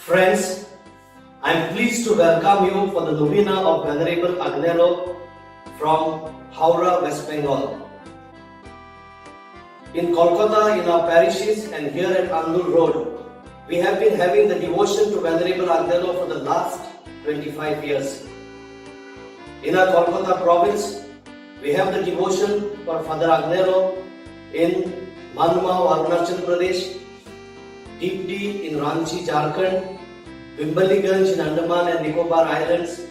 Friends, I am pleased to welcome you for the novena of Venerable Agnelo from Howrah, West Bengal. In Kolkata, in our parishes, and here at Andul Road, we have been having the devotion to Venerable Agnelo for the last 25 years. In our Kolkata province, we have the devotion for Father Agnelo in Manmao, Arunachal Pradesh, Deepdi in Ranchi, Jharkhand, Wimbleganj in Andaman and Nicobar Islands,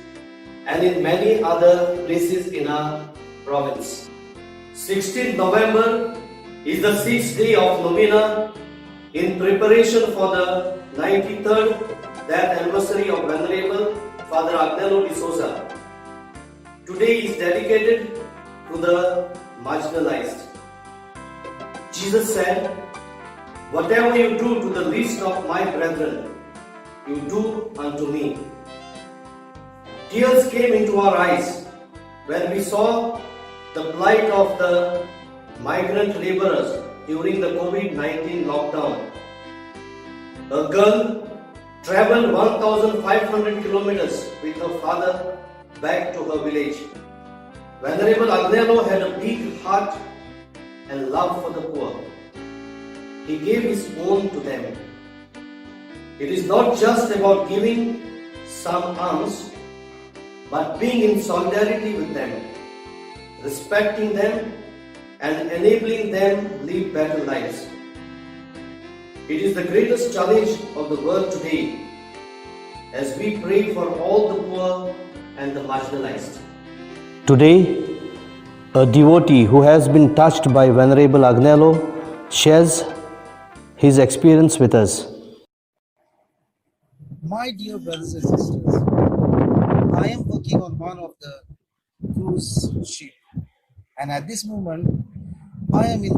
and in many other places in our province. 16th November is the sixth day of novena in preparation for the 93rd death anniversary of Venerable Father Agnelo D'Souza. Today is dedicated to the marginalized. Jesus said, "Whatever you do to the least of my brethren, you do unto me." Tears came into our eyes when we saw the plight of the migrant laborers during the COVID-19 lockdown. A girl traveled 1,500 kilometers with her father back to her village. Venerable Agnelo had a big heart and love for the poor. He gave his own to them. It is not just about giving some alms, but being in solidarity with them, respecting them, and enabling them live better lives. It is the greatest challenge of the world today as we pray for all the poor and the marginalized. Today, a devotee who has been touched by Venerable Agnelo shares his experience with us. My dear brothers and sisters, I am working on one of the cruise ship, and at this moment, I am in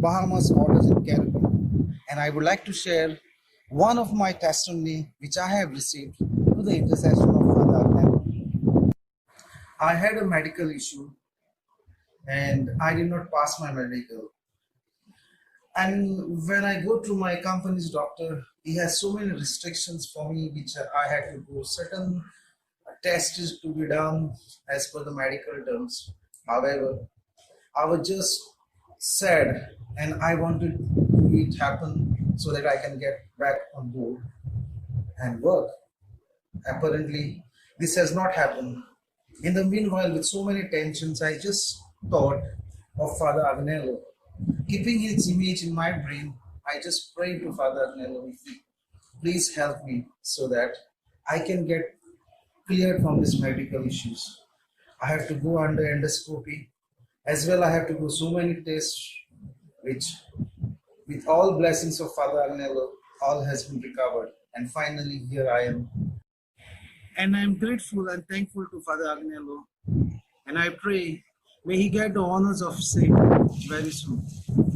Bahamas waters in Caribbean, and I would like to share one of my testimony which I have received through the intercession of Father Agnelo. I had a medical issue, and I did not pass my medical. And when I go to my company's doctor, he has so many restrictions for me, which I had to go certain tests to be done as per the medical terms. However, I was just sad and I wanted it happen so that I can get back on board and work. Apparently, this has not happened. In the meanwhile, with so many tensions, I just thought of Father Agnelo. Keeping his image in my brain, I just prayed to Father Agnelo, please help me so that I can get cleared from these medical issues. I have to go under endoscopy as well. I have to go so many tests, which with all blessings of Father Agnelo, all has been recovered. And finally, here I am. And I am grateful and thankful to Father Agnelo. And I pray, may he get the honors of saint very soon.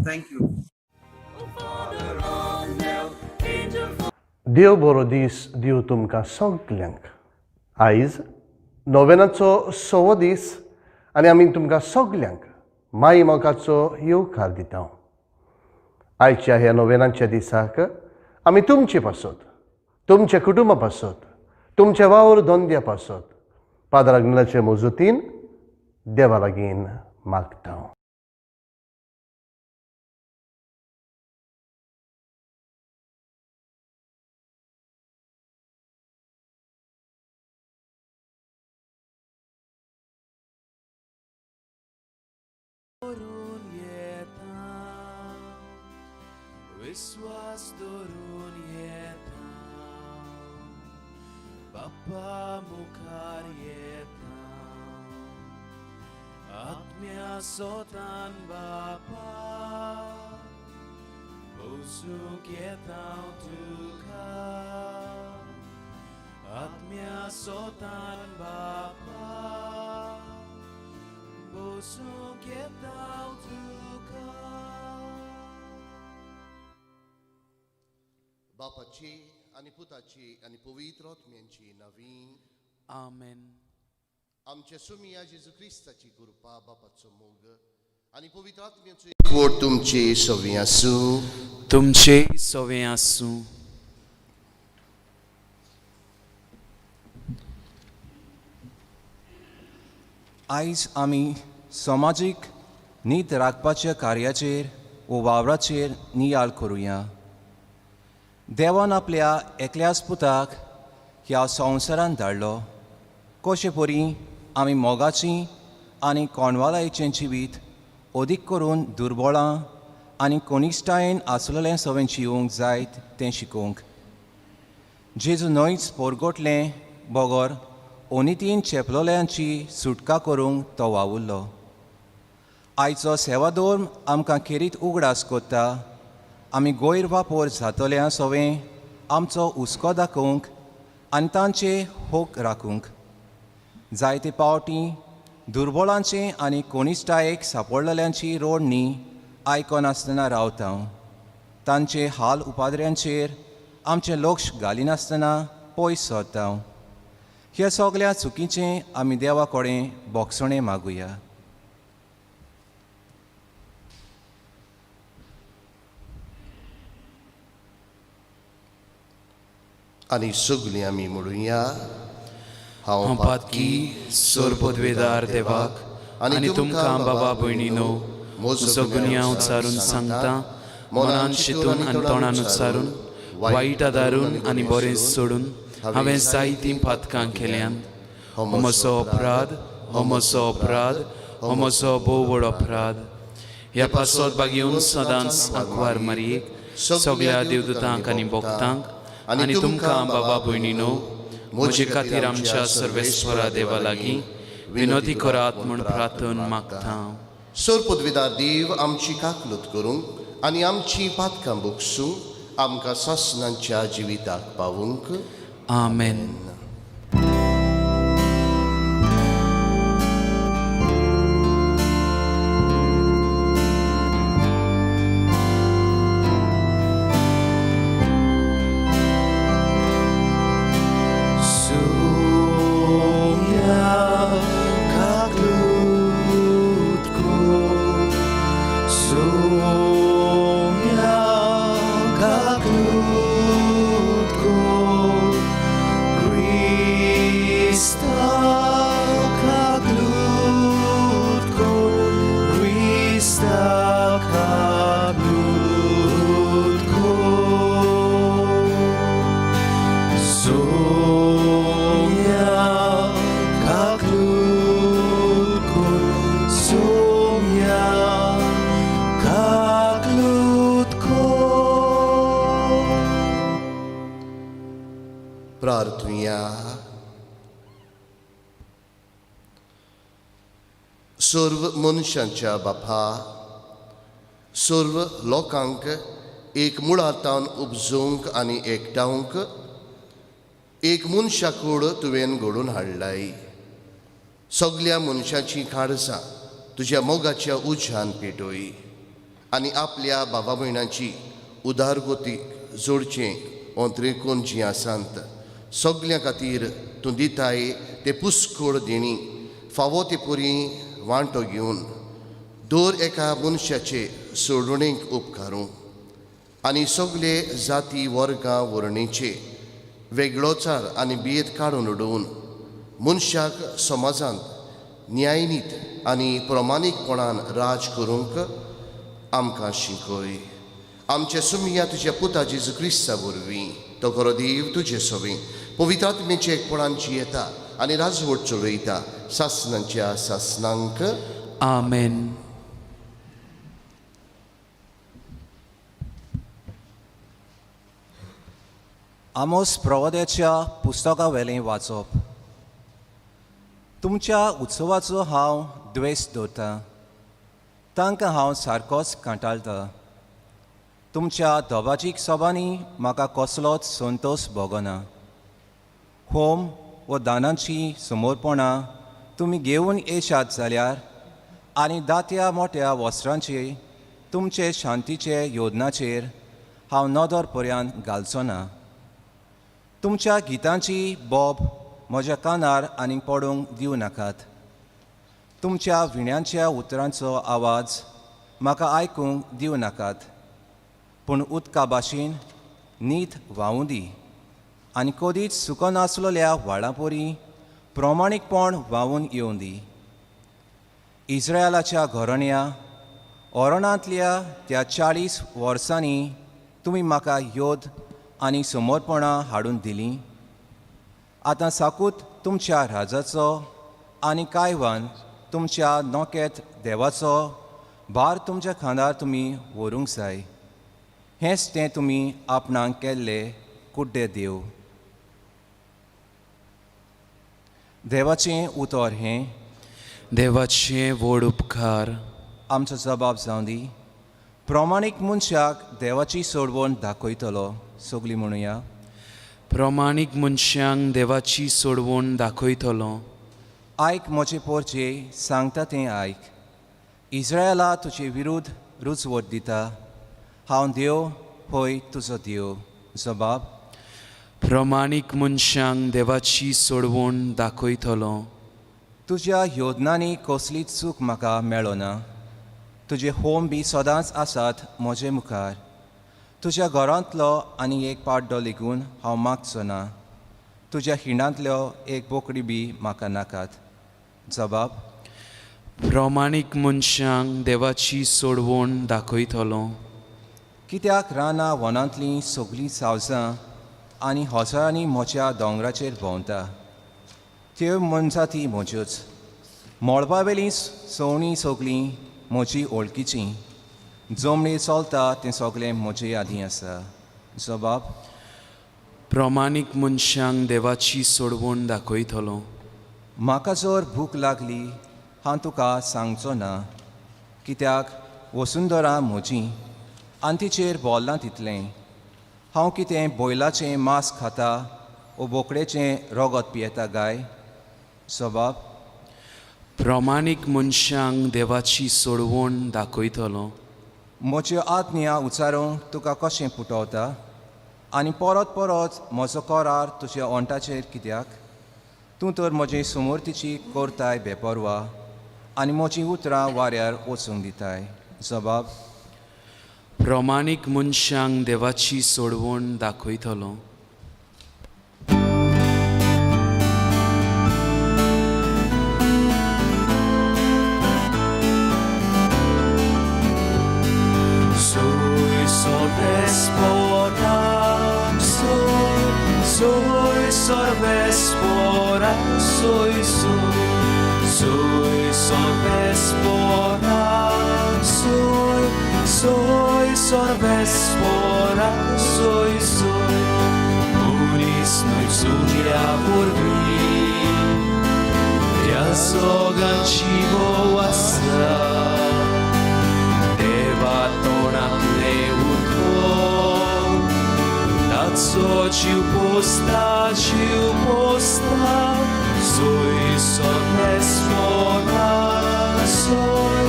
Thank you. देव बरो दीस दिवं तुमकां सगल्यांक. आयज नोवेनाचो सवो दीस आनी आमी तुमकां सगल्यांक माई मोगाचो येवकार दिता. आयच्या ह्या नोवेनाच्या दिसाक आमी तुमचे पासत, तुमच्या कुटुंबा पासत, तुमच्या वावर धंद्या पासत पाद्र आग्नेलाचे मजतीन देवा लागीं मागता. दवरून येता, विस्वास दवरून येता, बाप्पा मुखार येता, आत्म्या सोतान बापा पोसूंक येता तुका, आत्म्या सोतान बापा पोसूंक येता तुका. बापाची आनी पुताची आनी पवित्र आत्म्यांची नांवी. आमेन. आमच्या सुमिया जेजू क्रिस्ताची कृपा, बापाचो मोग आनी पवित्र आत्म्याचो एकवट तुमचे सवी आसूं. तुमचे सवे आसूं. आयज आमी समाजीक नीत राखपाच्या कार्याचेर वो वावराचेर नियाळ करुया. देवान आपल्या एकल्याच पुताक ह्या संवसारांत धाडलो कशे परी आमी मोगाची आनी कोणवालायेचें जिवीत अदीक करून दुर्बळां आनी कोनिश्टायेन आसलेलें सवें जिवंक जायत तें शिकोवंक. जेजू न्हयच पोरगोटलें बगर ओनितीन चेपलोल्यांची सुटका करूंक तो वावुरलो. आयचो सेवाधर्म आमकां खेरीत उगडास कोत्ता आमी गैरवापर जातल्या सवें आमचो हुस्को दाखोवंक आनी तांचे होक राखूंक. जायते पावटी दुर्बळांचे आनी कोनिश्टायेक सापडलेल्यांची रोडणी आयकनासतना रावता. तांचे हाल उपाद्र्यांचेर आमचें लक्ष घालिनासतना पयस सरता. ह्या सगल्या चुकीचें आमी देवा कडेन बोगसणें मागुया. आनी सगलीं आमी म्हणुया, हांव पातकी सोरपदवेदार देवाक आनी तुमकां बाबा भयणीनो म्हजो गुन्यांव उच्चारून सांगता, मनान शितून आनी तोंडान उच्चारून, वायट आदारून आनी बरें सोडून हांवें जायतीं पातकां केल्यांत. हो म्हजो अपराध, हो म्हजो अपराध, हो म्हजो भोव व्हड अपराध. ह्या पासत बागेवन सदांच आंकवार मारयेक, सगळ्या देवदूतांक आनी भक्तांक आनी तुमकां बाबा भयणीनो म्हजे खातीर आमच्या सर्वेस्वरा देवा लागीं विनोदी करात म्हूण प्रार्थन मागता. सोरपदवेदार देव आमची काकलूत करूंक आनी आमची पातकां बोगसूंक आमकां सासणांच्या जिविताक पावूंक. आमेन. प्रार्थुया. सर्व मनशांच्या बापा, सर्व लोकांक एक मुळांतावन उपजोवंक आनी एकठावंक एक मनशाकूड तुवें घडोवन हाडलाय. सगल्या मनशाचीं काळजां तुज्या मोगाच्या उज्यान पेटय आनी आपल्या बाबा भयणांची उदारगतीक जोडचें ओंत्रेकोन जीं आसात सगल्यां खातीर तूं दिताय ते पुस्कोळ देणी फावो ते पुरी वांटो घेवन दर एका मनशाचे सोडणेक उपकारूं आनी सगले जाती वर्गां वर्णेचे वेगळोचार आनी भेद काडून उडोवन मनशाक समाजांत न्यायनीत आनी प्रमाणीकपणान राज करूंक आमकां शिकय. आमचे सुमिया तुज्या पुता जेजू क्रिस्ता वरवीं तो खरो देव तुजे सवें पवित्र आत्म्याचे एकपणान जियेता आनी राजवट चलयता सासणांच्या सासणांक. आमेन. आमोस प्रवाद्याच्या पुस्तका वेलें वाचप. तुमच्या उत्सवाचो हांव द्वेश दवरतां, तांकां हांव सारकोच कांटाळटा. तुमच्या दबाजीक सभांनी म्हाका कसलोच संतोश भोगना. होम व दानाची समर्पणां तुमी घेवन येशात जाल्यार आनी दात्या मोट्या वस्त्रांचे तुमचे शांतीचे योजनाचेर हांव नदर पर्यंत घालचो ना. तुमच्या गितांची बोब म्हज्या कानार आनी पडूंक दिवं नाकात. तुमच्या विण्यांच्या उतरांचो आवाज म्हाका आयकूंक दिवं नाकात. पूण उदका भाशेन नीत व्हांवूं दी आनी कदीच सुकनासलेल्या व्हाळां परी प्रमाणीकपण व्हांवून येवं दी. इस्रायलाच्या घराण्या ओरणांतल्या त्या 40 वर्सांनी तुमी म्हाका योद आनी समर्पणां हाडून दिलीं. आतां साकूत तुमच्या राजाचो आनी कायवान तुमच्या नोकेत देवाचो भार तुमच्या खांदार तुमी व्हरूंक जाय. हेंच तें तुमी आपणाक केल्ले कुड्डे देव. देवाचें उतर हें. देवाचे व्हड उपकार. आमचो जबाब जावं दी. प्रमाणीक मनशाक देवाची सोडवण दाखयतलो. सगळीं म्हणुया. प्रमाणीक मनशांक देवाची सोडवण दाखयतलो. आयक म्हजे पोरचे सांगता तें आयक. इस्रायला तुजे विरुद्ध रुजवत दिता. हांव देव होय तुजो देव. जबाब. प्रमाणीक मनशांक देवाची सोडवण दाखयतलो. तुज्या योजनांनी कसलीच चूक म्हाका मेळना. तुजे होम बी सदांच आसात म्हजे मुखार. तुज्या घरांतलो आनी एक पाड्डो लेगून हांव मागचो ना. तुज्या खिणांतल्यो एक बोकडी बी म्हाका नाकात. जबाब. प्रमाणीक मनशांक देवाची सोडवण दाखयतलो. कित्याक रानां वनांतलीं सगळीं सावजां आनी हजारांनी म्हज्या दोंगराचेर भोंवता. त्यो मनजाती म्हज्योच. मळबावेलीं सवणीं सगळीं म्हजी वळखीचीं. जमनीर चलता तें सगळें म्हजे आदीं आसा. जबाब. प्रमाणीक मनशांक देवाची सोडवण दाखयतलो. म्हाका जर भूक लागली हांव तुका सांगचो ना. कित्याक वसुंधरा म्हजी आनी तिचेर भोल्लां तितलें. हांव कितें बैलाचें मांस खाता ओ बोकडेचें रगत पियेता गाय? जबाब. प्रमाणीक मनशांक देवाची सोडवण दाखयतलो. म्हज्यो आज्ञा उच्चारूंक तुका कशें पुटवता आनी परत परत म्हजो करार तुज्या ओंठाचेर कित्याक? तूं तर म्हजी समोरतीची करताय बेपर्वा आनी म्हजीं उतरां वाऱ्यार वचूंक दिताय. जबाब. प्रमाणीक मनशांक देवाची सोडवण दाखयतलो. Soy sorvespora, soy, soy sorvespora, soy, soy, soy sorvespora, soy, soy sorvespora, soy, soy. Muris noi sudia vorbi, Jazogan chivo asa. देवा तोंडांतले उतर ताचो जीव पोसता जीव पोसता. सोय सर्वेस्पोरा सोय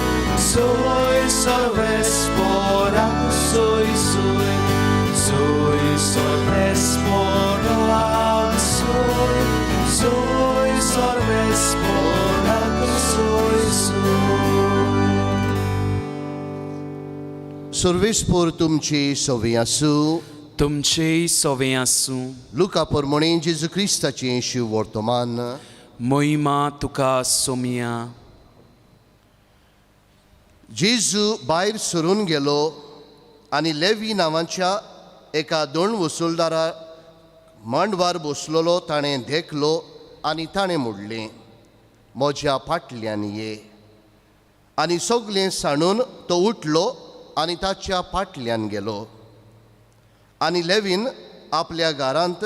सोय सर्वेस्पोरा सोय सोय सोय सर्वेस्पोरा सोय सोय सर्वेस्पोरा सोय सोय. सर्वेस्पोर तुमची सवी आसूं. तुमचेय सवें आसूं. लुका पोरमोणे जेजू क्रिस्ताचें शिव वर्तमान. महिमा तुका सोमिया. जेजू भायर सरून गेलो आनी लेवी नांवाच्या एका दोन वसुलदारा मांडवार बसलेलो ताणें देखलो आनी ताणें म्हणलें, म्हज्या फाटल्यान ये. आनी सगळें सांडून तो उठलो आनी ताच्या फाटल्यान गेलो. आनी लेवीन आपल्या घरांत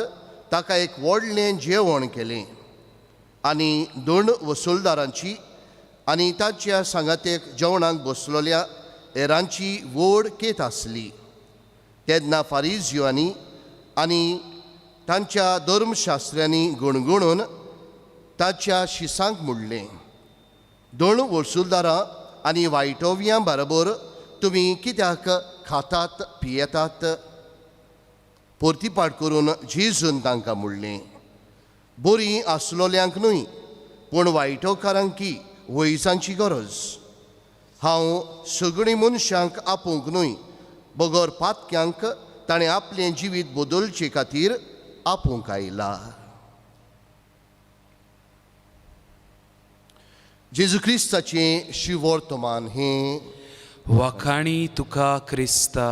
ताका एक व्हडलें जेवण केलें आनी दोन वसुलदारांची आनी ताच्या सांगातेक जेवणाक बसलेल्या हेरांची व्हड केत आसली. तेन्ना फारीजियांनी आनी तांच्या धर्मशास्त्र्यांनी गुणगुणून ताच्या शिसांक म्हणलें, दोन वसुलदारां आनी वायटोवयां बरोबर तुमी कित्याक खातात पियेतात? पोर्तीपाट करून जेजून तांकां म्हणलें, बरीं आसलोल्यांक न्हय पूण वायटोकारांकी वयजांची गरज. हांव सगळीं मनशांक आपोवंक न्हय बगर पातक्यांक ताणें आपलें जिवीत बदलचे खातीर आपोवंक आयला. जेजू क्रिस्ताचें शिवर्तमान हें. वाखाणी तुका क्रिस्ता.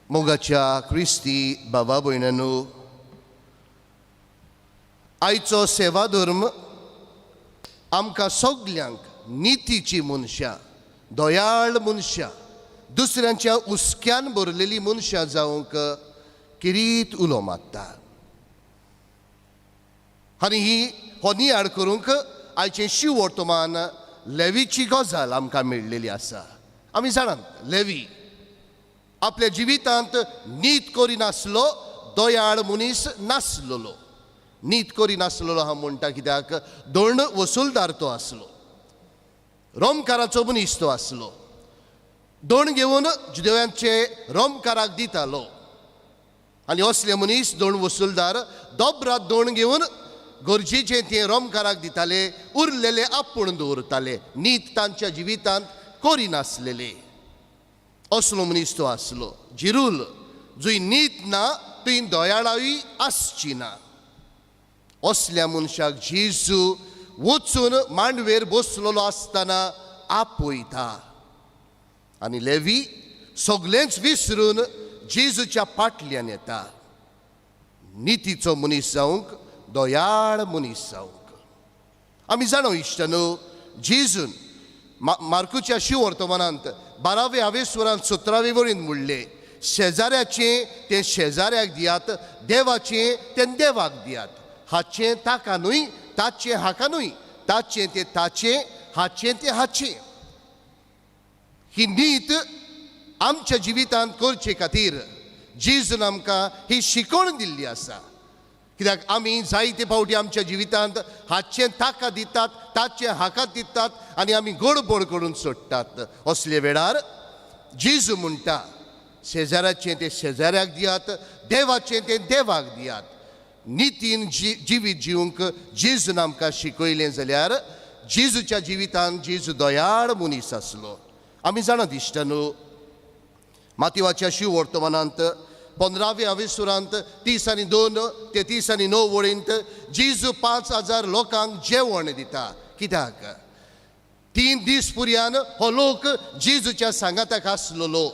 मोगाच्या क्रिस्ती बाबा भयणांनो, आयचो सेवा धर्म आमकां सगल्यांक नितीची मनशां, दयाळ मनशां, दुसऱ्यांच्या हुस्क्यान भरलेली मनशां जावंक किरीत उलो मारता. आनी ही हो नियाळ करूंक आयचें शिवर्तमान लेवीची गजाल आमकां मेळ्ळेली आसा. आमी जाणात लेवी आपल्या जिवितांत नीत करिनासलो, दयाळ मनीस नासलेलो. नीत करिनासलेलो हांव म्हणटा कित्याक दोण वसुलदार तो आसलो, रोमकाराचो मनीस तो आसलो. दोण घेवन जुदेवांचे रोमकाराक दितालो आनी असले मनीस दोण वसुलदार दोबरात दोण घेवन गरजेचें तें रोमकाराक दिताले, उरलेले आपूण दवरताले. नीत तांच्या जिवितांत करिनासलेले असलो मनीस तो आसलो. जिरूल जंय नीत ना थंय दयाळाय आसची ना. असल्या मनशाक जेजू वचून मांडवेर बसलेलो आसतना आपयता आनी लेवी सगळेंच विसरून जेजूच्या पाटल्यान येता. नितीचो मनीस जावंक, दयाळ मनीस जावंक. आमी जाणो इश्टानो, जेजून मार्कुच्या शिवर्तमानांत 12व्या हावेस्वरांत 17वे वळीन म्हणलें, शेजाऱ्याचें तें शेजाऱ्याक दियात, देवाचें तें देवाक दियात. हाचें ताका न्हय, ताचें हाका न्हय, ताचें तें ताचें, हाचें तें हाचें. ही नीत आमच्या जिवितांत करचे खातीर जेजून आमकां ही शिकवण दिल्ली आसा. कित्याक आमी जायते फावटी आमच्या जिवितांत हाचें ताका दितात, ताचें हाका दितात आनी आमी गडबड करून सोडटात. असले वेळार जेजू म्हणटा, शेजाऱ्याचें तें शेजाऱ्याक दियात, देवाचें तें देवाक दियात. नितीन जिवीत जिवंक जेजून आमकां शिकयलें जाल्यार जेजूच्या जिवितांत जेजू दयाळ मनीस आसलो. आमी जाणा दिश्टा न्हू, मातिवाच्या शिव वर्तमानांत 15व्या अवेसुरांत 32 ते 39 वळींत जेजू 5000 लोकांक जेवण दिता. कित्याक 3 दीस पुरयान हो लोक जेजूच्या सांगाताक आसलेलो.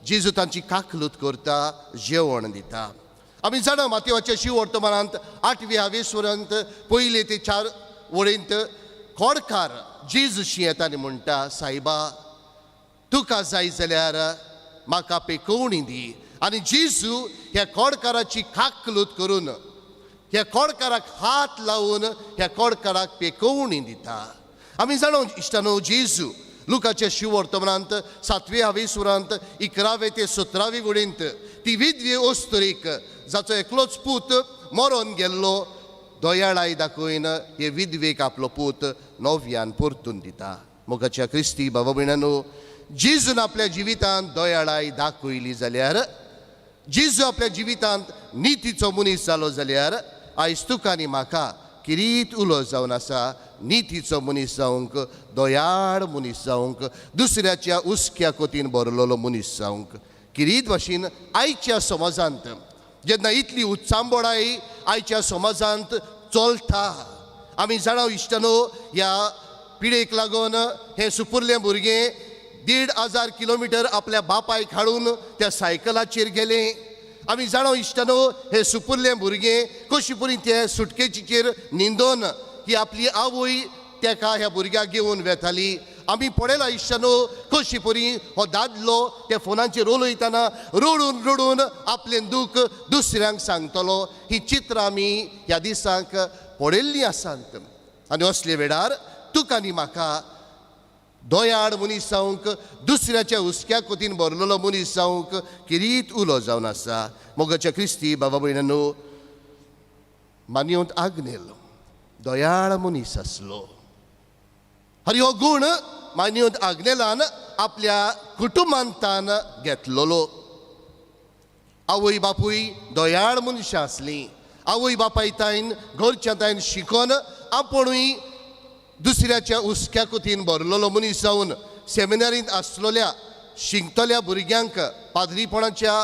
जेजू तांची काकलूत करता, जेवण दिता. आमी जाणा मातयेच्या शिव वर्तमानांत 8व्या हावेसुरांत 1 ते 4 वळींत खोडकार जेजूशी येता आनी म्हणटा, सायबा तुका जाय जाल्यार म्हाका पेकोवणी दी. आनी जेजू ह्या खोडकाराची काकलूत करून, ह्या खोडकाराक हात लावन ह्या खोडकाराक पेकोवणी दिता. आमी जाणा इश्टानो, जेजू लुकाच्या शिव वर्तमानांत 7व्या हावेसुरांत 11वे ते 17वे वळींत ती विधवे अस्तुरीक जाचो एकलोच पूत मरोन गेल्लो दयाळाय दाखयन हे विधवेक आपलो पूत नव्यान परतून दिता. मोगाच्या क्रिस्ती बाबा भयणानो, जेजून आपल्या जिवितांत दयाळाय दाखयली जाल्यार, जेजू आपल्या जिवितांत नितीचो मनीस जालो जाल्यार आयज तुका आनी म्हाका किरीत उलो जावन आसा नितीचो मनीस जावंक, दयाळ मनीस जावंक, दुसऱ्याच्या हुस्क्या कोतीन भरलेलो मनीस जावंक. किरीत भाशेन आयच्या समाजांत जेन्ना इतली उच्चांबोडाय आयच्या समाजांत चलता, आमी जाणा इश्टानो, ह्या पिडेक लागून हें सुपुरलें भुरगें 1500 किलोमिटर आपल्या बापायक हाडून त्या सायकलाचेर गेलें. आमी जाणा इश्टानो, हें सुपुरलें भुरगें कशी परी ते सुटकेचेर न्हिंदोन ही आपली आवय तेका ह्या भुरग्याक घेवन वेताली. आमी पळयला इश्टानो, कशी परी हो दादलो त्या फोनाचेर उलयतना रडून रडून आपलें दूख दुसऱ्यांक सांगतलो. ही चित्रां आमी ह्या दिसांक पळयल्लीं आसात. आनी असले वेळार तुका आनी म्हाका दयाळ मनीस जावंक, दुसऱ्याच्या हुस्क्या कोतीन भरलेलो मनीस जावंक किरीत उलो जावन आसा. मोगाच्या क्रिस्ती बाबा भयणानो, मानयोंत आग्नेल दयाळ मनीस आसलो. आनी हो गूण मानयोंत आग्नेलान आपल्या कुटुंबांतान घेतलेलो. आवय बापूय दयाळ मनशां आसलीं. आवय बापाय ताईन घरच्या ताईन शिकोन आपुणूय दुसऱ्याच्या हुस्क्या कोतीन भरलेलो मनीस जावन सेमिनारींत आसलेल्या शिकतल्या भुरग्यांक पाद्रीपणाच्या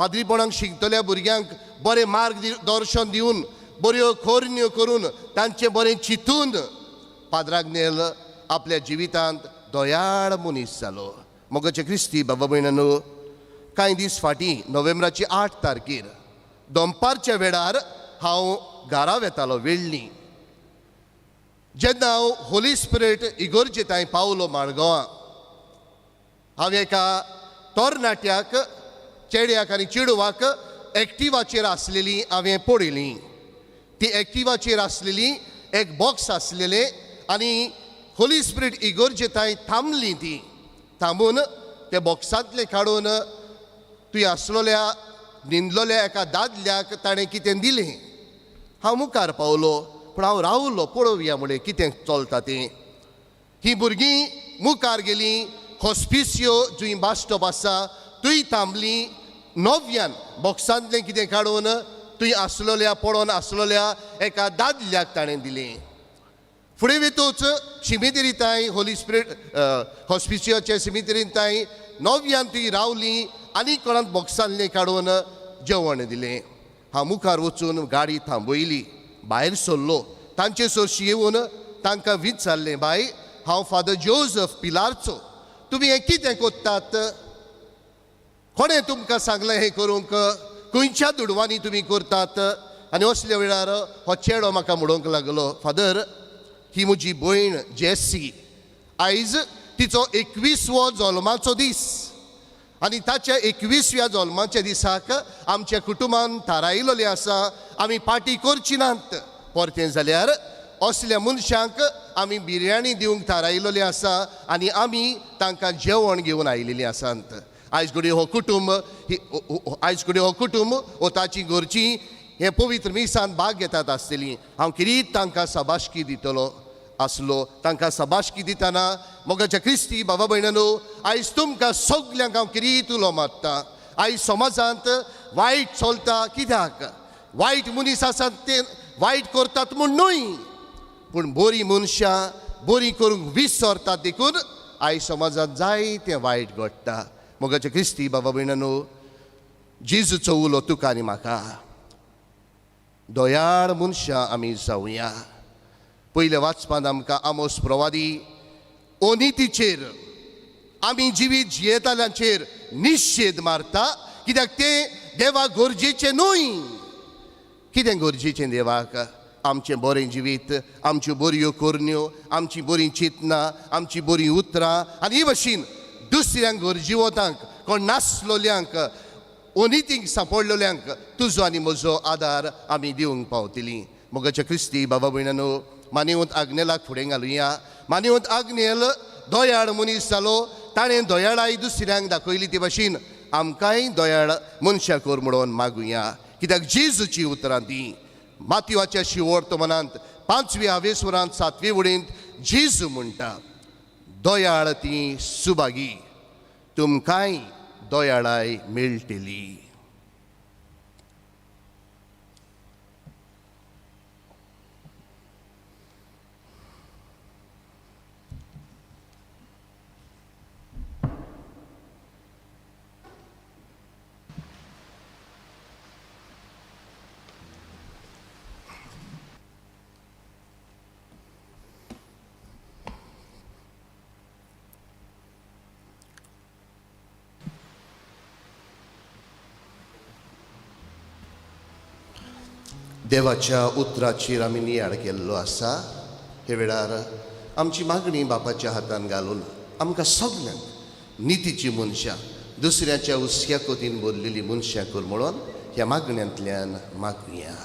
पाद्रीपणाक शिकतल्या भुरग्यांक बरें मार्ग दर्शन दिवन बऱ्यो खोरण्यो करून तांचें बरें चिंतून पाद्र आग्नेल आपल्या जिवितांत दयाळ मनीस जालो. मोगाचे क्रिस्ती बाबा भयणांनो, कांय दीस फाटीं नोव्हेंबराची 8 तारखेर दनपारच्या वेळार हांव घरा वेतालो वेळ्ळी. जेन्ना हांव होली स्पिरीट इगोर्जे थंय पावलो माडगांवां, हांवें एका तरणाट्याक, चेड्याक आनी चेडवाक एक्टिवाचेर आसलेली हांवें पळयली. ती एक्टिवाचेर आसलेली एक बॉक्स आसलेलें आनी होली स्पिरीट इगोर्जे थंय थांबली. ती थांबून ते बॉक्सांतलें काडून तुवें आसलेल्या न्हिंदलोल्या एका दादल्याक ताणें कितें दिलें. हांव मुखार पावलो, पूण हांव रावलो पळोवया म्हणलें कितें चलता तें. ही भुरगीं मुखार गेलीं, हॉस्पिसियो जंय बस स्टॉप आसा थंय थांबली. नव्यान बॉक्सांतलें कितें काडून थंय आसलेल्या पडोन आसलेल्या एका दादल्याक ताणें दिलें. फुडें वेतूच शिमितेरी थंय होली स्पिरीट हॉस्पिसियोच्या शिमितेरीन थंय नव्यान थंय रावली आनी कोणाक बॉक्सांतलें काडून जेवण दिलें. हांव मुखार वचून गाडी थांबयली, भायर सरलो, तांचे सरशी येवन तांकां विचारलें, बाय हांव फादर जोजफ पिलारचो, तुमी हें कितें कोत्तात? कोणें तुमकां सांगलें हें करूंक? खंयच्या दुडवांनी तुमी करतात? आनी असल्या वेळार हो चेडो म्हाका म्हणूंक लागलो, फादर ही म्हजी भयण जेसी, आयज तिचो 21वो जल्माचो दीस आनी ताच्या 21व्या जल्माच्या दिसाक आमच्या कुटुंबान थारायलेलें आसा आमी पार्टी करची नात. परतें जाल्यार असल्या मनशांक आमी बिरयाणी दिवंक थारायलेलें आसा आनी आमी तांकां जेवण घेवन आयिल्लीं आसात. आयज घडये हो कुटुंब आयज घडये हो कुटुंब वो ताची घरचीं हे पवित्र मिसान भाग घेतात आसतलीं. हांव किरीत तांकां साबाशकी दितलो आसलो. तांकां साबाशकी दितना मोगाच्या क्रिस्ती बाबा भयणांनो, आयज तुमकां सगल्यांक हांव किरीत उलो मारता. आयज समाजांत वायट चलता कित्याक? वायट मनीस आसात ते वायट करतात म्हूण न्हय, पूण बरीं मनशां बरीं करूंक विसरतात, देखून आयज समाजांत जायतें वायट घडटा. मोगाच्या क्रिस्ती बाबा भयणांनो, जेजूचो उलो तुका आनी म्हाका, दयाळ मनशां आमी जावया. पयल्या वाचपांत आमकां आमोस प्रवादी अनितीचेर, आमी जिवीत जियेताल्यांचेर निशेद मारता, कित्याक तें देवाक गरजेचें न्हय. कितें गरजेचें देवाक? आमचें बरें जिवीत, आमच्यो बऱ्यो करण्यो, आमची बरीं चिंतनां, आमची बरीं उतरां आनी ही भशेन दुसऱ्यांक गरजेवतांक, कोण नासलोल्यांक, अनितींक सांपडलेल्यांक तुजो आनी म्हजो आदार आमी दिवंक पावतलीं. मोगाच्या क्रिस्ती बाबा भयणांनो, मानेवंत आग्नेलाक फुडें घालुया. मानेवंत आग्नेल दयाळ मनीस जालो, ताणें दयाळाय दुसऱ्यांक दाखयली, ते भाशेन आमकांय दयाळ मनशां कर म्हणून मागुया. कित्याक जेजूची उतरां ती मातयेच्या शिवोर्त मनांत 5वी हावेसवरांत 7वी वडींत जेजू म्हणटा, दयाळ ती सुभागी, तुमकांय दयाळाय मेळटली. देवाच्या उतराचेर आमी नियाळ केल्लो आसा. हे वेळार आमची मागणी बापाच्या हातान घालून आमकां सगल्यांक नितीची मनशां, दुसऱ्याच्या हुस्क्या कोतीन भरलेली मनशां कर म्हणून ह्या मागण्यांतल्यान मागुया.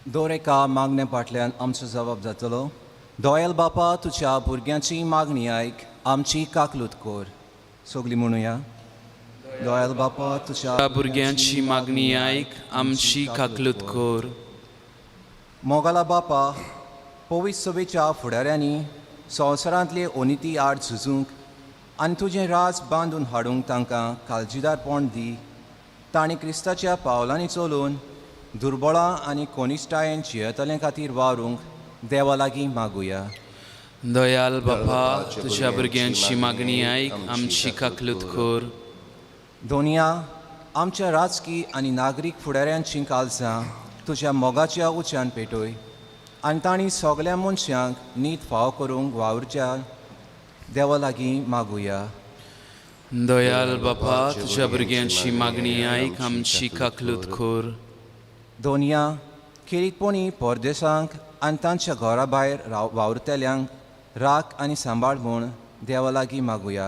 दर एका मागण्या फाटल्यान आमचो जबाब जातलो. दोयल बापा, तुज्या भुरग्यांची मागणी आयक, आमची काकलूत कर. सगळीं म्हणुया, दोयल बापा तुज्या भुरग्यांची मागणी आयक, आमची काकलूत कर. मोगाला बापा, पवित्र सभेच्या फुडाऱ्यांनी संवसारांतले अनिती आड झुजूंक आनी तुजें राज बांदून हाडूंक तांकां काळजीदारपण दी. तांणी क्रिस्ताच्या पावलांनी चलून दुर्बळां आनी कोनिश्टायेन जियेतले खातीर वावरूंक देवा लागीं मागुया. दयाल बापा, तुज्या भुरग्यांची मागणी आयक, आमची काकलूत कर. दोनया, आमच्या राजकी आनी नागरीक फुडाऱ्यांचीं कालसां तुज्या मोगाच्या उच्यान पेटय आनी तांणी सगल्या मनशांक नीत फावो करूंक वावुरच्या देवा लागीं मागुया. दयाल बापा, तुज्या भुरग्यांची मागणी आयक, आमची काकलूत कर. दोनया, खेरीतपणी परदेसांक आनी तांच्या घरा भायर वावुरतल्यांक राख आनी सांबाळ म्हूण देवा लागीं मागुया.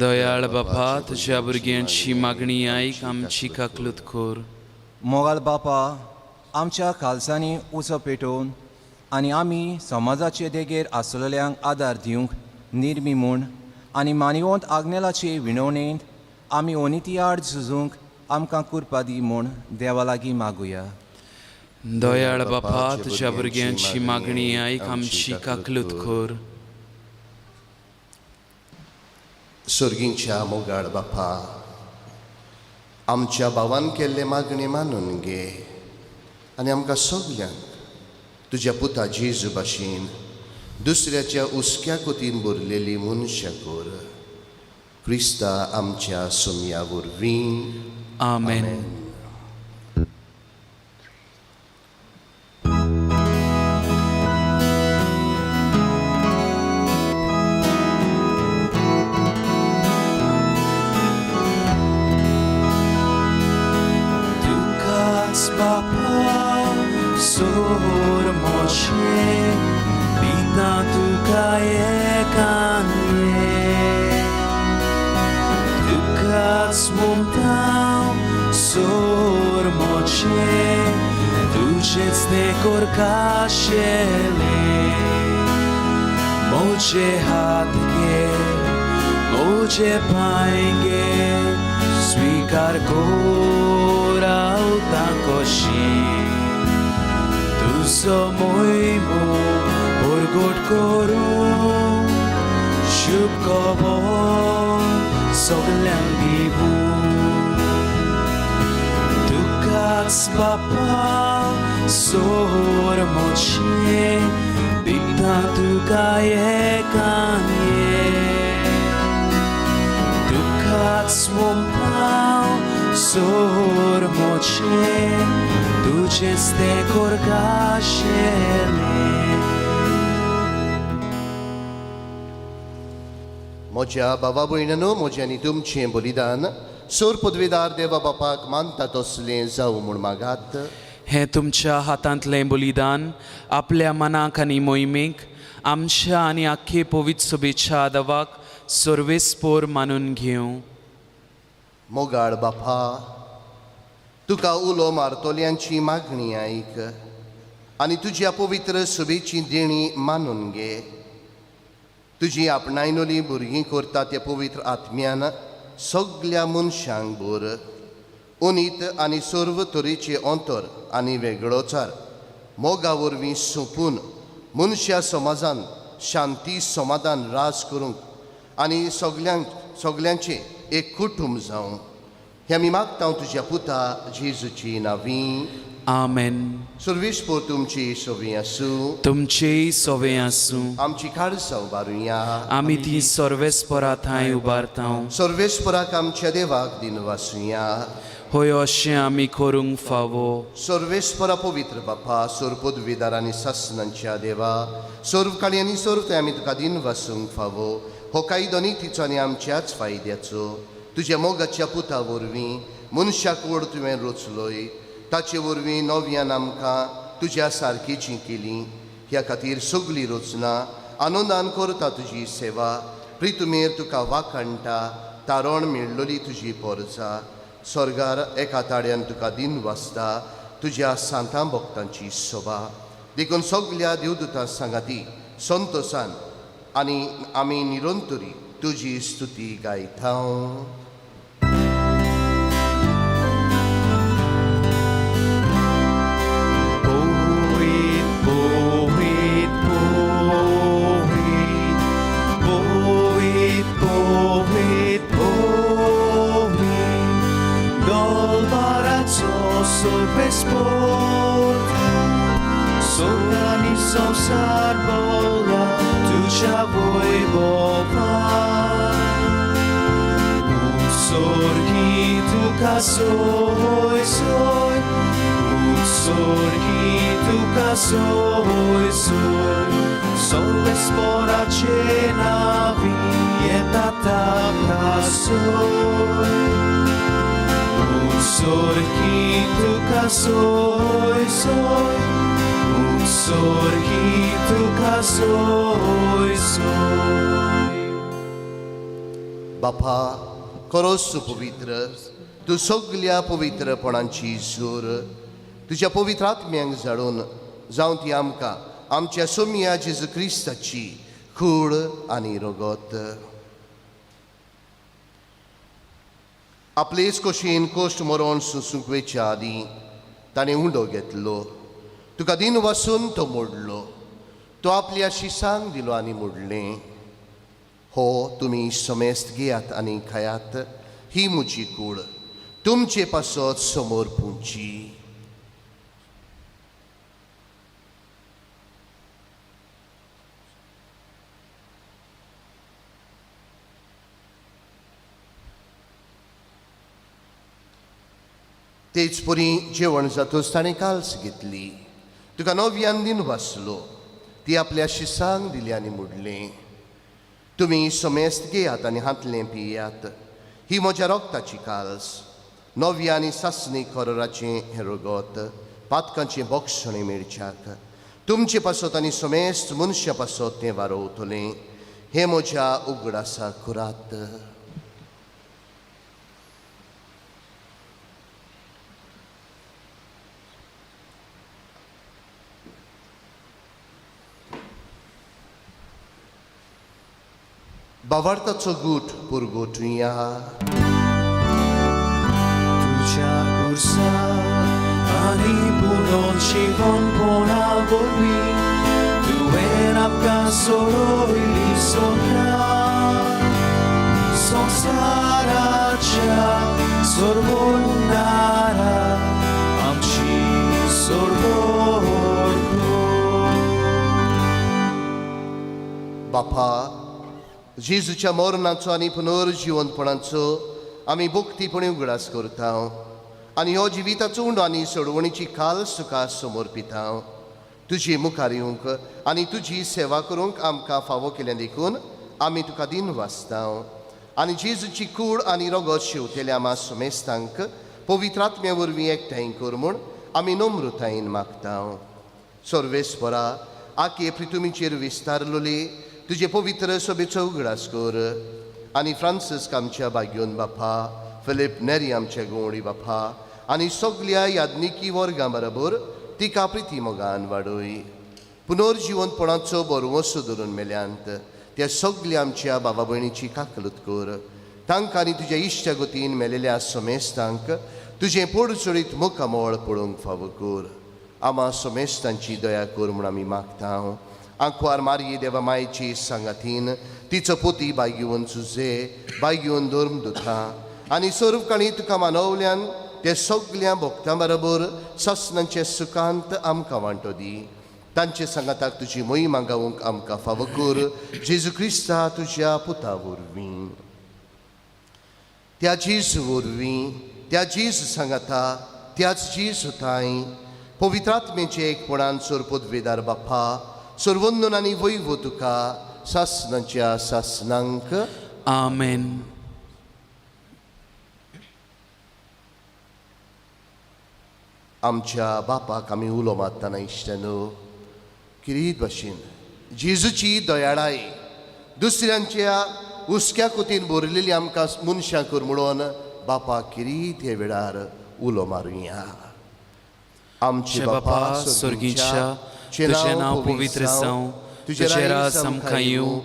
दयाळ बापा, तुज्या भुरग्यांची मागणी आयक, आमची काकलूत कर. मोगाल बापा, आमच्या कालसांनी उजो पेटोवन आनी आमी समाजाचे देगेर आसलेल्यांक आदार दिवंक निर्मी म्हूण आनी मानिवंत आग्नेलाचे विणवणेंत आमी ओनिती आड झुजूंक आमकां कुरपा दी म्हूण देवा लागीं मागुया. दयाळ बापा, तुज्या भुरग्यांची मागणी आयक, आमची काकलूत कर. सर्गींच्या मोगाळ बापा, आमच्या भावान केल्ले मागणी मानून घे आनी आमकां सगल्यांक तुज्या पुता जेजू भाशेन दुसऱ्याच्या हुस्क्या कोतीन भरलेली मनशां कर. क्रिस्ता आमच्या सोमया वरवीं. आमेन. तुकाच बापा सोर मोशे दिता तुका एकान एक, तुकाच म्हणटा सोर मोशे तुजेच तें करकाशेलें. म्हजे हात घे, म्हजे पांय घे, स्वीकार कर रावता कशी, तुजो मोहिमो परगट करूं, शुभ खबर सगल्यांक दिवूं. तुकाच बापा सोर मोचे दिता तुका एकान एक, तुकाच म्हणटा सोर मोचे तुजेच तें करकाशेलें. म्हज्या बाबा भयणानो, म्हजें आनी तुमचें बलिदान सोर पदवेदार देवा बापाक मानता तसलें जावं म्हूण मागात. हें तुमच्या हातांतलें बलिदान आपल्या मनाक आनी मोहिमेक आमच्या आनी आख्खे पवित्र सभेच्या दवाक सर्वेस्पोर मानून घेवं. मोगाळ बापा, तुका उलो मारतल्यांची मागणी आयक आनी तुज्या पवित्र सभेची देणी मानून घे. तुजी आपणायनोली भुरगीं करता त्या पवित्र आत्म्यान सगल्या मनशांक भर उनीत आनी सर्व तरेचे अंतर आनी वेगळोचार मोगा वरवीं सोंपून मनशा समाजान शांती समाधान राज करूंक आनी सगल्यांक सगल्यांचें एक कुटूंब जावं, हें आमी मागता तुज्या पुता जेजूची नांवी. आमेन. सर्वेस्पोर तुमची सोवी आसूं. तुमचेय सोवे आसूं. आमची काळसां उबारुया. आमी ती सर्वेस्पोरा थंय उबारता. सर्वेस्पराक आमच्या देवाक दिनवासुया. होय, अशें आमी करूंक फावो. सर्वेस्परा पवित्र बापा, सर्व पदवीदार आनी सासनांच्या देवा, सर्व काळी आनी सर्व थंय आमी तुका दिनवासूंक फावो. हो कायदो नितीचो आनी आमच्याच फायद्याचो. तुज्या मोगाच्या पुता वरवीं मनशाक वड तुवें रचलोय, ताचे वरवीं नव्यान आमकां तुज्या सारकीची केली. ह्या खातीर सगली रचना आनंदान करता तुजी सेवा. प्रितुमेर तुका वाखाणटा, तारण मेळ्ळली तुजी पोरजा. स्वर्गार एका ताड्यान तुका दिन वाचता तुज्या सांतां भक्तांची सोबा. देखून सगल्या देवदूतां सांगाती संतोसान आनी आमी निरंतरी तुजी स्तुती गायता. पोहीत पोहीत पोहीत पोहीत पोहीत पोहीत दलबाराचो सर्वेस्पोर, स्वर्ग आनी संवसार भरला. तुज्या वैभवान उत्सर्गी तुका सोय सोय उत्सर्गी तुका सोय सोय सर्वेस्पराचे नावी येता ताका सोय उत्सर्गी तुका सोय सोय उत्सर्गी तुका सोय सोय. बापा खरोच तूं पवित्र, तूं सगल्या पवित्रपणांची सूर. तुज्या पवित्र आत्म्यांक जाडून जावं ती आमकां आमच्या सोमया जेजू क्रिस्ताची कूड आनी रगत. आपलेच कशीन कोश्ट मरोण सुसूंक वेच्या आदीं ताणें उंडो घेतलो, तुका दिन वासून तो मोडलो, तो आपल्या शिसांक दिलो आनी मोडलें, हो तुमी समेस्त घेयात आनी खायात, ही म्हजी कूड तुमचे पासत समोर पुंची. तेच परी जेवण जातूच ताणें काल्स घेतली, तुका नव्यान दिन वाचलो, ती आपल्या शिसांक दिली आनी मोडलें, तुमी समेस्त घेयात आनी हातलें पियात, ही म्हज्या रोगताची काल्स, नव्या आनी सासणी खरोराचें हें रगत पातकांचें बोक्षणें मेळच्याक तुमचे पासत आनी समेस्त मनशां पासत तें वारोवतलें. हें म्हज्या उगडासा कुरात. बावार्थाचो गूट पुरगोटुया. तुज्या खुर्सा आनी पुनर्जिवनपणा वरवीं तुवें आमकां सोडयली सगळ्या संवसाराच्या सोडवणारा आमची सोडवण कर. बापा, जेजूच्या मरणाचो आनी पुनर्जिवनपणाचो आमी भक्तीपणी उगडास करता आनी हो जिविताचो उंडो आनी सोडवणीची काल तुका समर्पिता. तुजी मुखार येवंक आनी तुजी सेवा करूंक आमकां फावो केल्या देखून आमी तुका दिन वाचता आनी जेजूची कूड आनी रगत शेवतेल्या आमा समेस्तांक पवित्र आत्म्या वरवीं एकठांय कर म्हूण आमी नम्रतायेन मागता. सर्वेस्परा, आखे प्रितुमीचेर विस्तारलोली तुजे पवित्र सभेचो उगडास कर आनी फ्रांसिस्क आमच्या बाग्योन बापा, फिलीप नेरी आमच्या गवळी बापा आनी सगल्या याज्ञिकी वर्गां बरोबर तिका प्रिती मोगान वाडय. पुनर्जिवनपणाचो बरवसो धरून मेल्यांत त्या सगल्या आमच्या बाबा भयणीची काकलूत कर. तांकां आनी तुज्या इश्टा गतीन मेलेल्या समेस्तांक तुजें पोडचडीत मुखामळ पळोवंक फावो कर. आमा समेस्तांची दया कर म्हूण आमी मागता. आंकवार मारये देवा मायची सांगातीन तिचो पोती बायगेवन सुजे बायगेवन धर्म दुथा आनी सर्व काणी तुका मानवल्यान ते सगल्या भक्तां बरोबर ससनांचे सुखांत आमकां वांटो दी. तांचे सांगाताक तुजी मोहिमा गावंक आमकां फावो कर, जेजू क्रिस्ता तुज्या पुता वरवीं. त्या जेजू वरवीं, त्या जेजू सांगाता, त्याच जेजू तांय पवित्र आत्म्याचे एकपणान सोरपोत वेदार बापा, सर्वंदन आनी वैभव तुका सासनाच्या सासनांक. आमेन. आमच्या बापाक आमी उलो मारतना इश्टानो किरीत भाशेन जेजूची दयाळाय दुसऱ्यांच्या हुस्क्या कोतीन भरलेली आमकां मनशां कर म्हणून बापा किरीत हे वेळार उलो मारुया. आमचे बापा स्वर्गीच्या, तुजें नांव पवित्र जावं, तुजें राज आमकां येवं,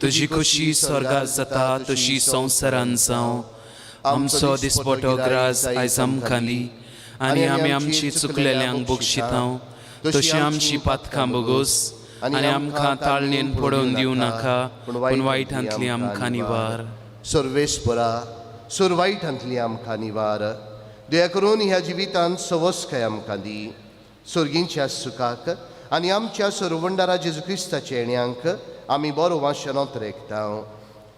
तुजी खोशी स्वर्गार जाता तशी संवसारान जावं. आमचो दिसपटो ग्रास आयज आमकां दी आनी आमी आमची चुकलेल्यांक बक्षितां तशी आमची पातकां बोगोस आनी आमकां ताळणेन पडोवन दिवं नाका, पूण वायटांतली आमकां निवार. सर्वेस्परा, सुर वायटांतली आमकां निवार. दया करून ह्या जिवितांत सवस्काय आमकां दी. सर्गींच्या सुखाक आनी आमच्या सरवंडारा जेजू क्रिस्ताच्या येण्यांक आमी बरो वाशनांत रेखता.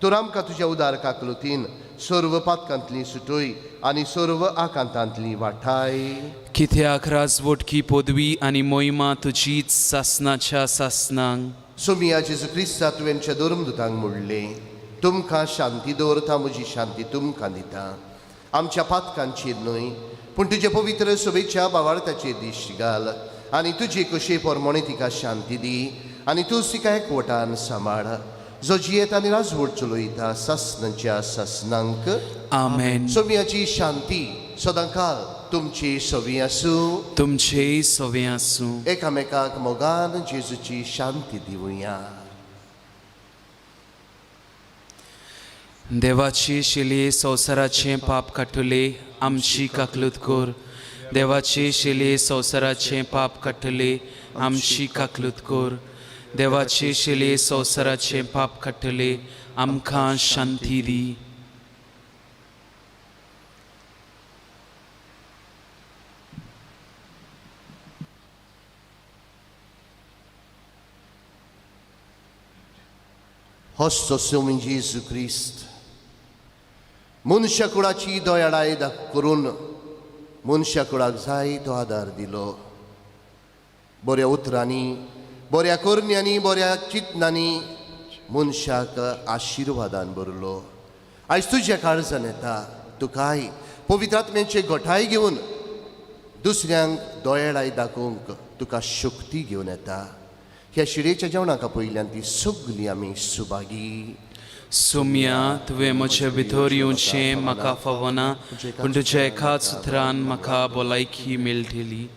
तर आमकां तुज्या उदार काकलुतीन सर्व पातकांतली सुटय आनी सर्व आकांतांतली वाठाय. कित्याक राजवटकी पदवी आनी मोहिमा तुजीच सासनाच्या सासनांक. सोमिया जेजू क्रिस्ता, तुवेंच्या धर्मदुतांक म्हणलें, तुमकां शांती दवरता, म्हजी शांती तुमकां दिता. आमच्या पातकांचेर न्हय पूण तुजे पवित्र सभेच्या बावार्थाचेर दिश्ट घाल आनी तुजे कशे प्रमाणे तिका शांती दी आनी तूं तिका एकवटान सांबाळ, जो जियेत आनी राजवट चलयता सासनाच्या सासनांक. आमेन. सोमियाची शांती सदांकाल तुमची सवी आसूं. तुमचेय सवे आसूं. एकामेकाक मोगान जेजूची शांती दिवया. देवाची शिली संवसाराचें पाप काडटले, आमची काकलूत कर. देवाची शिली संवसाराचें पाप काडटले, आमची काकलूत कर. देवाची शिली संवसाराचें पाप काडटले, आमकां शांती दी. हस्तो सोमी जेजू क्रिस्त मनशा कुळाची दयाळाय करून मनशा कुळाक जाय तो आदार दिलो. बऱ्या उतरांनी, बऱ्या करण्यांनी, बऱ्या चिंतनांनी मनशाक आशिर्वादान भरलो. आयज तुज्या काळजान येता तुकाय पवित्र आत्म्याचे घटाय घेवन दुसऱ्यांक दयाळाय दाखोवंक तुका शक्ती घेवन येता. ह्या शिरेच्या जेवणाक पयल्यान ती सगली आमी सुभागी. सोम्या, तुवें म्हजे भितर येवचें म्हाका फावना, पूण तुज्या एकाच उतरान म्हाका भलायकी मेळटली.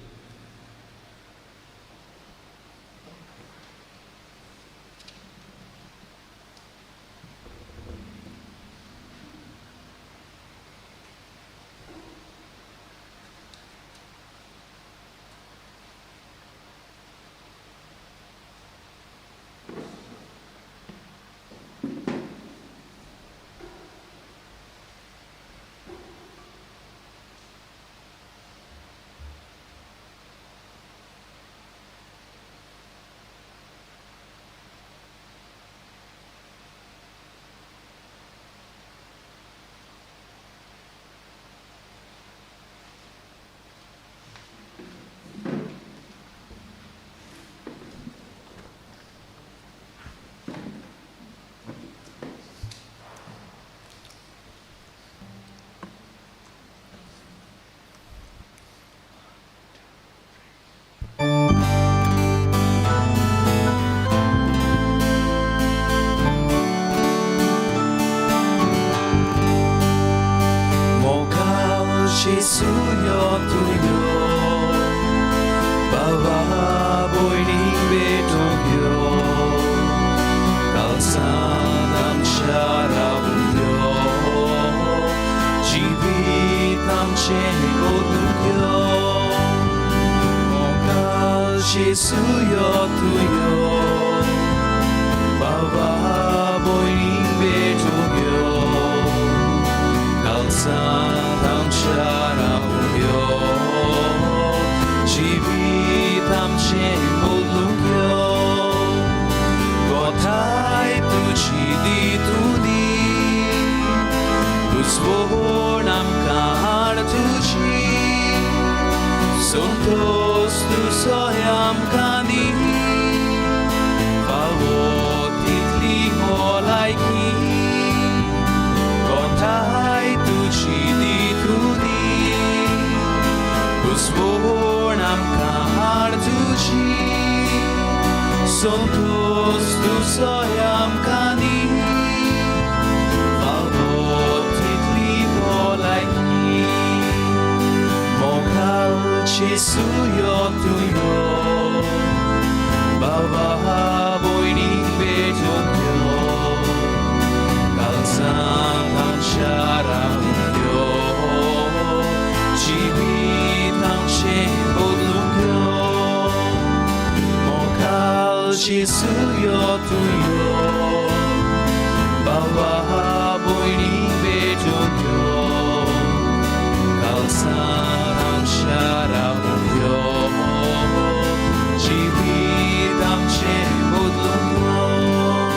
जिवीत आमचें बदलूंक यो.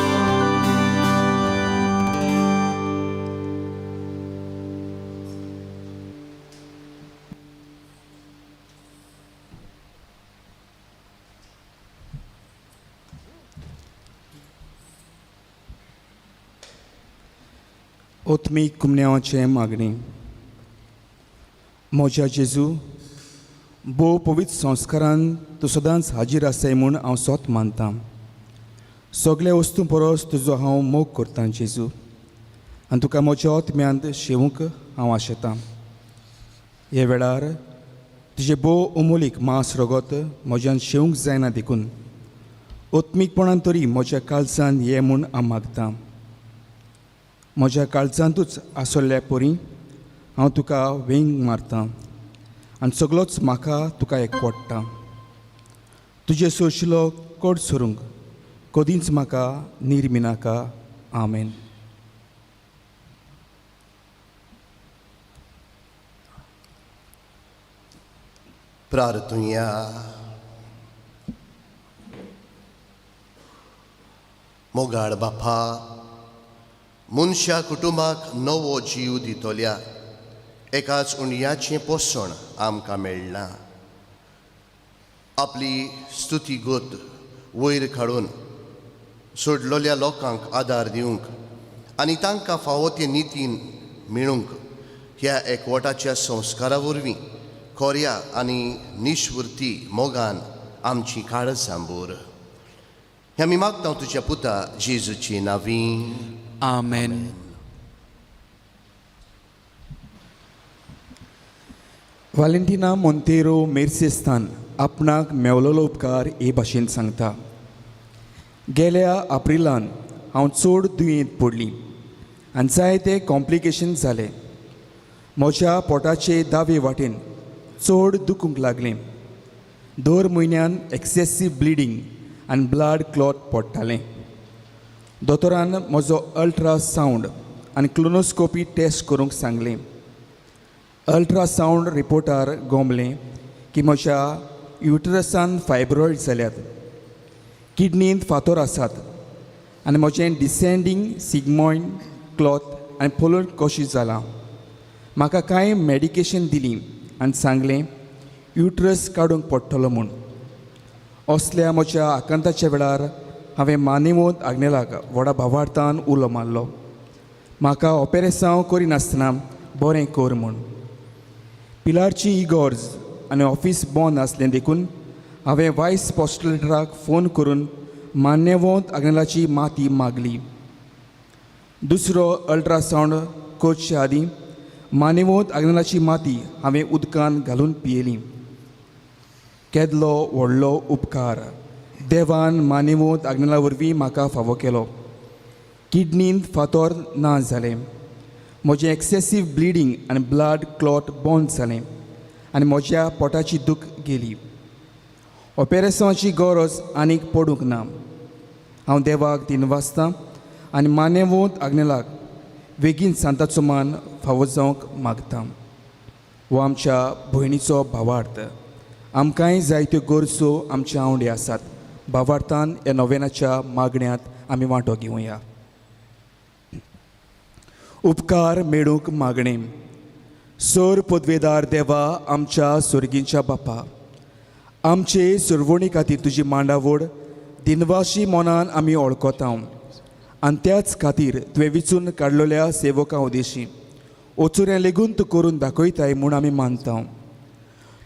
ओतमीक कुमन्यांवाचें मागणें. म्हज्या जेजू, भोव पवित्र संस्कारान तूं सदांच हाजीर आसाय म्हूण हांव सोत मानतां. सगल्या वस्तूं परस तुजो हांव मोग करतां जेजू, आनी तुका म्हज्या ओतम्यांत शेवूंक हांव आशेतां. हे वेळार तुजें भोव अमोलीक मांस रगत म्हज्यान शेवंक जायना देखून ओतमीकपणान तरी म्हज्या काळजान ये म्हूण हांव मागतां. म्हज्या काळजांतूच आसलेल्या परी हांव तुका वेंग मारतां आनी सगलोच म्हाका तुका एकवडटा. तुजे सोशिलो कोड सरूंक कदींच म्हाका निर्मिनाका. आमेन. प्रार्थुया. मोगाळ बापा, मनशा कुटुंबाक नवो जीव दितल्या एकाच उणयाचें पोसण आमकां मेळ्ळां. आपली स्तुती गोत वयर काडून सोडलेल्या लोकांक आदार दिवंक आनी तांकां फावो ते नितीन मेळूंक ह्या एकवटाच्या संस्कारा वरवीं खोऱ्या आनी निश्वृती मोगान आमची काळजां भर. हें आमी मागता तुज्या पुता जेजूची नांवी. आमेन. वालेंटिना मोंतेरो मेर्सेस्तान आपणाक मेवलेलो उपकार हे भाशेन सांगता. गेल्या एप्रिलान हांव चड दुयेंत पडली आनी जायते कॉम्प्लिकेशन जाले. म्हज्या पोटाचे दावे वाटेन चड दुखूंक लागलें. दर म्हयन्यान एक्सेसीव ब्लिडींग आनी ब्लड क्लॉट पडटालें. दोतोरान म्हजो अल्ट्रासावंड आनी क्लोनोस्कोपी टेस्ट करूंक सांगलें. अल्ट्रासावंड रिपोर्टार गोमलें की म्हज्या युटरसान फायब्रॉयड जाल्यात, किडनींत फातोर आसात आनी म्हजें डिसेंडींग सिगमॉयड क्लॉथ आनी पोलोन कशी जालां. म्हाका कांय मॅडिकेशन दिली आनी सांगलें युटरस काडूंक पडटलो म्हूण. असल्या म्हज्या आकांताच्या वेळार हांवें मानेवंत आग्नेलाक व्हडा भावार्थान उलो मारलो, म्हाका ऑपेरेसांव करिनासतना बरें कर म्हूण. पिलारची इगोर्ज आनी ऑफीस बंद आसलें देखून हांवें वायस पोस्टलेटराक फोन करून मान्यवंत आग्नेलाची माती मागली. दुसरो अल्ट्रासावंड करचे आदीं मान्यवंत आग्नेलाची माती हांवें उदकान घालून पियेली. केदलो व्हडलो उपकार देवान मान्यवंत आग्नेला वरवीं म्हाका फावो केलो. किडनींत फातोर ना जालें, म्हजें एक्सेसीव ब्लिडींग आनी ब्लड क्लॉट बंद जालें आनी म्हज्या पोटाची दूख गेली. ऑपेरेसांवाची गरज आनीक पडूंक ना. हांव देवाक दिन वाचतां आनी मान्यवंत आग्नेलाक बेगीन सांताचो मान फावो जावंक मागता. हो आमच्या भयणीचो भावार्थ. आमकांय जायत्यो गरजो आमचे आंवडे आसात. भावार्थान ह्या नोवेनाच्या मागण्यांत आमी वांटो घेवया. उपकार मेळूंक मागणें. सोर पदवेदार देवा, आमच्या सोर्गींच्या बापा, आमचे सुरवणी खातीर तुजी मांडावड दिनवाशी मनान आमी वळखता आनी त्याच खातीर तुवें विचून काडलेल्या सेवकां उदेशी ओचुऱ्यां लेगून तूं करून दाखयताय म्हूण आमी मानता.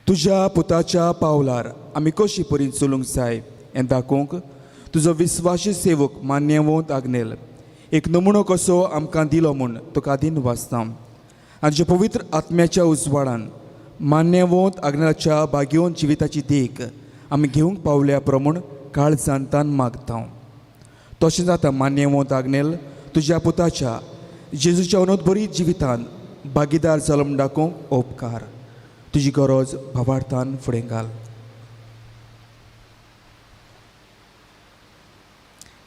तुज्या पुताच्या पावलार आमी कशी परी चलूंक जाय हें दाखोवंक तुजो विस्वाशी सेवक मान्यवंत आग्नेल एक नमुनो कसो आमकां दिलो म्हूण तुका दिन वाचता. आनी तुज्या पवित्र आत्म्याच्या उजवाडान मान्यवंत आग्नेलाच्या भाग्योवन जिविताची देख आमी घेवंक पावल्या प्रमाण काळजान तान मागता. तशें जाता मान्यवंत आग्नेल तुज्या पुताच्या जेजूच्या अनोदबरी जिवितान भागीदार जालो म्हूण दाखोवंक उपकार. तुजी गरज भावार्थान फुडें घाल.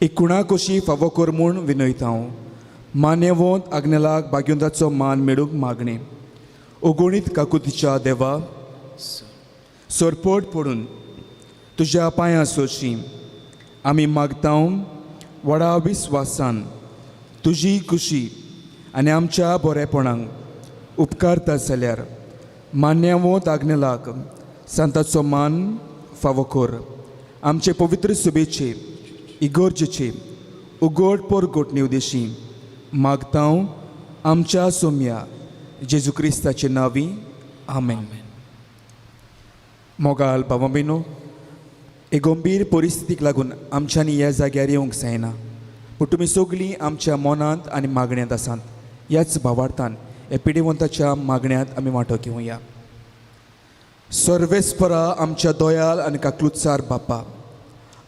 एक कुणा कशी फावो कर म्हूण विनयता हांव. मान्यवंत आग्नेलाक भाग्यवंताचो मान मेळूंक मागणें. ओगोणीत काकुतीच्या देवा, सरपट पडून तुज्या पांयां सोशी आमी मागता व्हडा विस्वासान तुजी खुशी आनी आमच्या बरेपणाक उपकारता जाल्यार मान्यवंत आग्नेलाक सांताचो मान फावो कर. आमचे पवित्र सुबेचे इगोर्जेचे उगड परगोटणी उदेशी मागता. आमच्या सोम्या जेजू क्रिस्ताचे नांवी, आमेन. मोगाल बाबा भयणो, हे गंभीर परिस्थितीक लागून आमच्यांनी ह्या जाग्यार येवंक जायना, पूण तुमी सगळीं आमच्या मनांत आनी मागण्यांत आसात. ह्याच भावार्थान ह्या पिडेवंताच्या मागण्यांत आमी वांटो घेवया. सर्वेस्परा, आमच्या दोयाल आनी काकलुतसार बापा,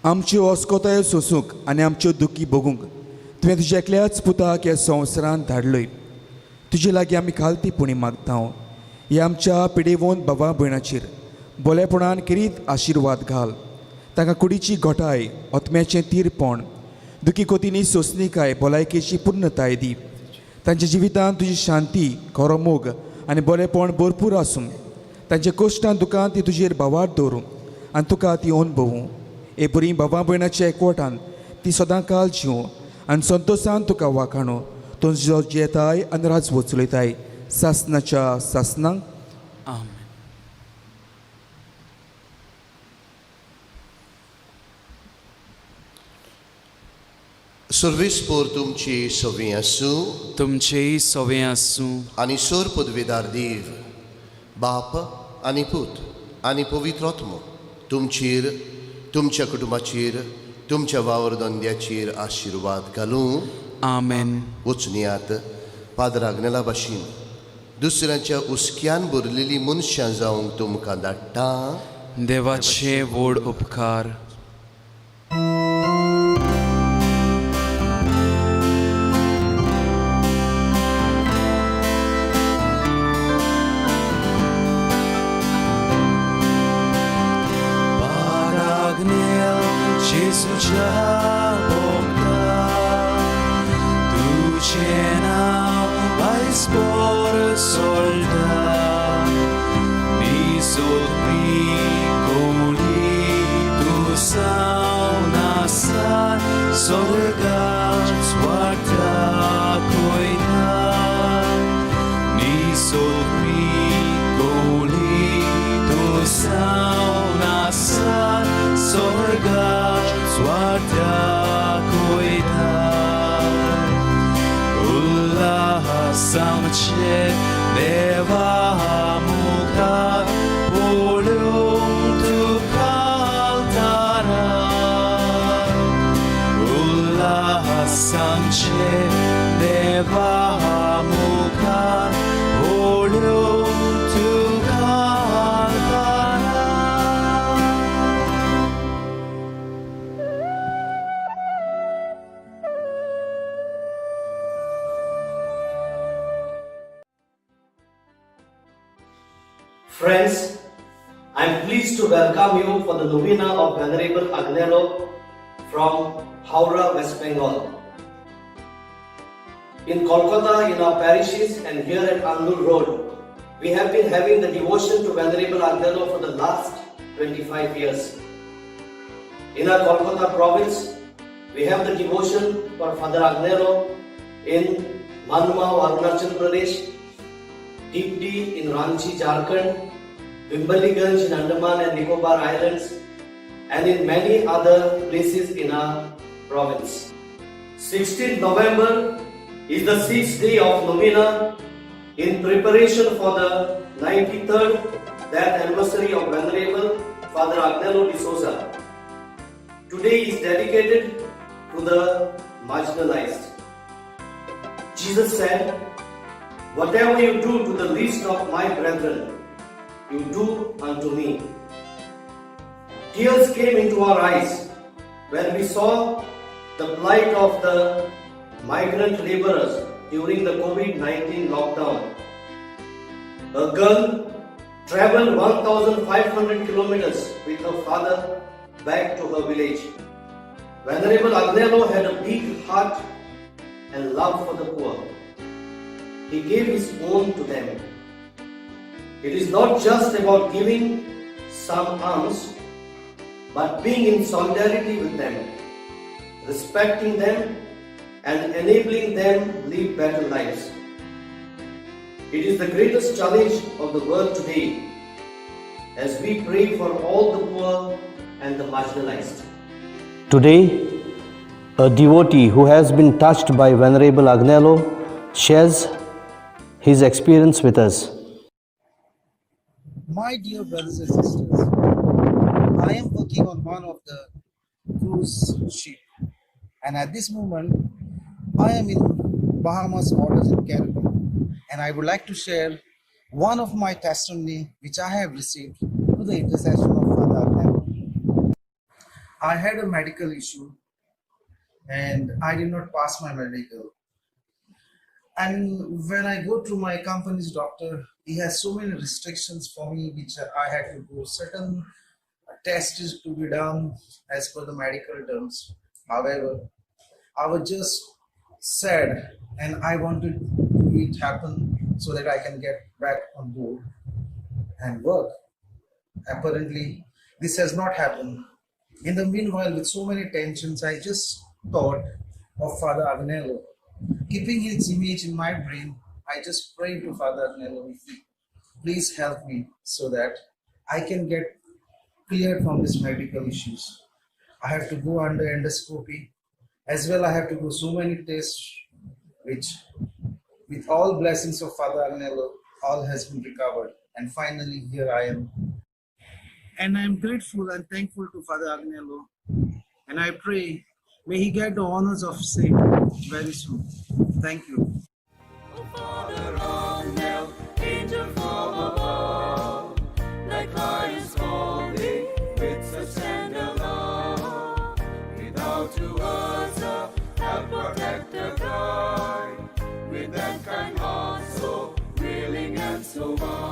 आमच्यो अस्कोतायो सोसूंक आनी आमच्यो दुखी भोगूंक तुवें तुज्या एकल्याच पुताक ह्या संवसारांत धाडलय. तुजे लागीं आमी खालती पुणी मागता, ह्या आमच्या पिडेवंत बाबा भयणाचेर बोलेपणान खेरीत आशिर्वाद घाल. तांकां कुडीची घटाय, आत्म्याचें तीरपण, दुखी कोतींनी सोंसणीकाय, भलायकेची पुर्णताय दी. तांच्या जिवितांत तुजी शांती, खरो मोग आनी बरेपण भरपूर आसूं. तांच्या कश्टान दुकान ती तुजेर भावार्थ दवरूं आनी तुका ती अनुभवूं. हे बरी बाबा भयणाच्या एकवटान ती सदां काल जिवूं आनी संतोशान तुका वाखाणू. तुजो जियेताय आनी राजवट चलयताय सासनाच्या सासनाक. आमेन. सर्वेस्पोर तुमची सवी आसूं. तुमचेय सवे आसूं. आनी सोर पदवेदार देव बाप आनी पूत आनी पवित्र आत्मो तुमचेर, तुमच्या कुटुंबाचेर, तुमच्या वावर धंद्याचेर आशिर्वाद घालूं. आमेन. वचुनयात पाद्र आग्नेला भाशेन दुसऱ्यांच्या हुस्क्यान भरलेली मनशां जावंक तुमकां धाडटा. देवाचे व्हड उपकार. Paragnel जेजूच्या भोगता, तुजें नांव आयज बरें सोडटा. निसोदपी कोणी तूं जावन आसा, स्वर्गाच वाट दाखयता. निसोदपी कोणी तूं जावन आसा, स्वर्गाच वाट दाखयता. उल्हासामचे देवा मुखार पळोवंक तुका आल्तारार. उल्हासामचे देवा मुखार पळोवंक तुका आल्तारार. Friends, I am pleased to welcome you for the novena of Venerable Agnelo from Howrah, West Bengal. In Kolkata, in our parishes and here at Andul Road, we have been having the devotion to Venerable Agnelo for the last 25 years. In our Kolkata province, we have the devotion for Father Agnelo in Manmao, Arunachal Pradesh, Deepti in Ranchi, Jharkhand, Wimbaliganj in Andaman and Nicobar Islands, and in many other places in our province. 16th November is the sixth day of Novena in preparation for the 93rd death anniversary of Venerable Father Agnelo de Souza. Today is dedicated to the marginalized. Jesus said, "Whatever you do to the least of my brethren, you do unto me." Tears came into our eyes when we saw the plight of the migrant laborers during the COVID 19 lockdown. A girl traveled 1,500 kilometers with her father back to her village. Venerable Agnelo had a big heart and love for the poor. He gave his own to them. It is not just about giving some alms, but being in solidarity with them, respecting them, and enabling them live better lives. It is the greatest challenge of the world today as we pray for all the poor and the marginalized. Today, a devotee who has been touched by Venerable Agnelo shares his experience with us. My dear brothers and sisters, I am working on one of the cruise ship, and at this moment, I am in Bahamas waters in Caribbean, and I would like to share one of my testimony which I have received through the intercession of Father Agnello. I had a medical issue, and I did not pass my medical. And when I go to my company's doctor, he has so many restrictions for me, which I had to go certain tests to be done as per the medical terms. However, I was just sad and I wanted it happen so that I can get back on board and work. Apparently, this has not happened. In the meanwhile, with so many tensions, I just thought of Father Agnello. Keeping his image in my brain, I just prayed to Father Agnello, please help me so that I can get cleared from these medical issues. I have to go under endoscopy. As well, I have to go so many tests, which with all blessings of Father Agnello, all has been recovered. And finally, here I am. And I am grateful and thankful to Father Agnello. And I pray, may he get the honors of saint very soon. Thank you. Father Agnello, angel from above, like lions calling with such tender love. Without you us, help protect the guide, with that kind heart so willing and so wise.